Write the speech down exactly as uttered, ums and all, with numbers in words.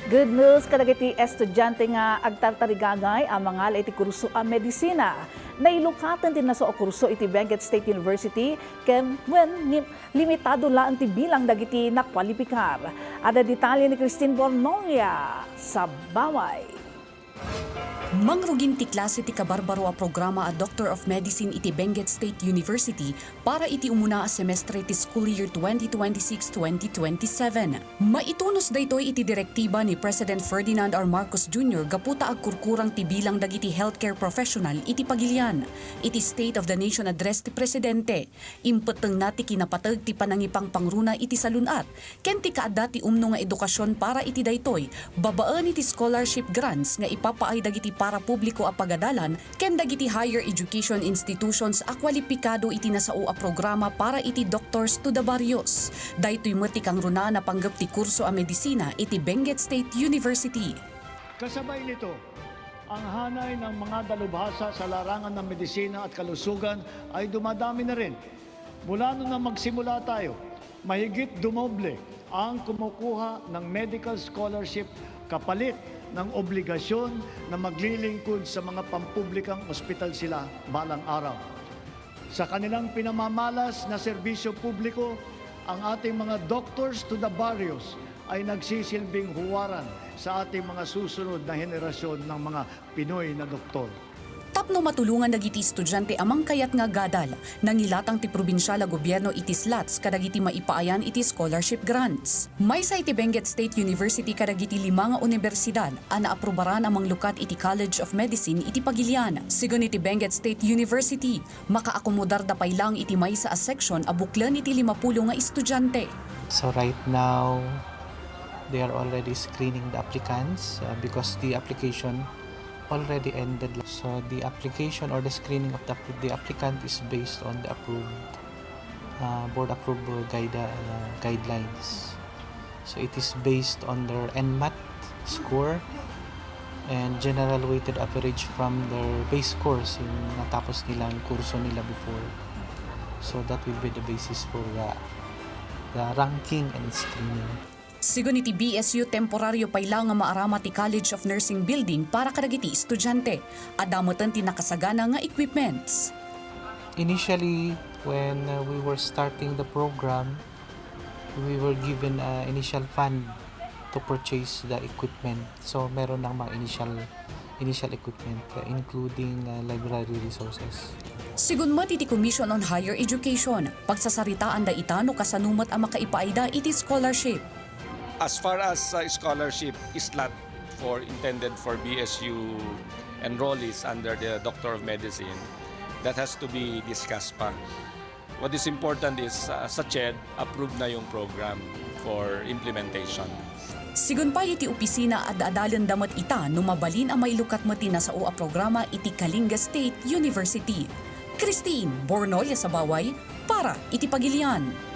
Good news kadagiti estudiante nga agtartarigagay a mangala iti kurso a medisina. Nailukaten ti nasao a kurso iti Benguet State University ken wen ni-, limitado laeng ti bilang dagiti nakualipikar. Adda detalye ni Christine Bornolia. Sabaway. Mangrugin ti klase ti kabarbaro a programa a Doctor of Medicine iti Benguet State University para iti umuna a semestre ti school year twenty twenty-six twenty twenty-seven. Maitunos daytoy iti direktiba ni President Ferdinand R. Marcos Junior gapu ta agkurkurang ti bilang dagiti healthcare professional iti pagilian. Iti State of the Nation Address ti Presidente, impettengna ti kinapateg ti panangipangpangruna iti salun-at ken ti kaadda ti umno nga edukasion para iti daytoy, babaen iti scholarship grants nga ipapaay dagiti parapubliko a pagadalan ken dagiti higher education institutions a kualipikado iti nasao a programa para iti Doctors to the Barrios. Daytoy met ti kangrunaan a panggep ti kurso a medisina iti Benguet State University. Kasabay nito, ang hanay ng mga dalubhasa sa larangan ng medisina at kalusugan ay dumadami na rin. Mula nung magsimula tayo, mahigit dumoble ang kumukuha ng medical scholarship kapalit ng obligasyon na maglilingkod sa mga pampublikang ospital sila balang araw. Sa kanilang pinamamalas na serbisyo publiko, ang ating mga Doctors to the Barrios ay nagsisilbing huwaran sa ating mga susunod na henerasyon ng mga Pinoy na doktor. Tapno matulongan dagiti estudiante a mangkayat nga agadal, nangilatang ti probinsial a gobierno iti slots kadagiti maipaayan iti scholarship grants. Maysa iti Benguet State University kadagiti lima nga universidad a naaprubaran a manglukat iti College of Medicine iti pagilian. Segun iti Benguet State University, makaakomodarda pay laeng iti maysa a section a buklen iti limapulo nga estudiante. So right now, they are already screening the applicants, uh, because the application already ended. So the application or the screening of the, the applicant is based on the approved, uh, board approved, uh, guide, uh, guidelines. So it is based on their NMAT score and general weighted average from their base course, yung natapos nilang kurso nila before. So that will be the basis for the, the ranking and screening. Segun iti B S U, temporario pay la nga maarama ti College of Nursing Building para kadagiti estudiante. Adda metten ti nakasagana nga equipments. Initially, when, uh, we were starting the program, we were given, uh, initial fund to purchase the equipment. So, meron ng mga initial, initial equipment, uh, including, uh, library resources. Segun met iti Commission on Higher Education, pagsasaritaanda ita no kasano met a makaipaayda iti scholarship. As far as, uh, scholarship slot for, intended for B S U enrollees under the Doctor of Medicine, that has to be discussed pa. What is important is, uh, sa CHED, approved na yung program for implementation. Segun pay iti opisina, ad-adalenda met ita no mabalin a mailukat met ti nasao a programa iti Kalinga State University. Christine Bornolia Sabaway para iti Pagilian.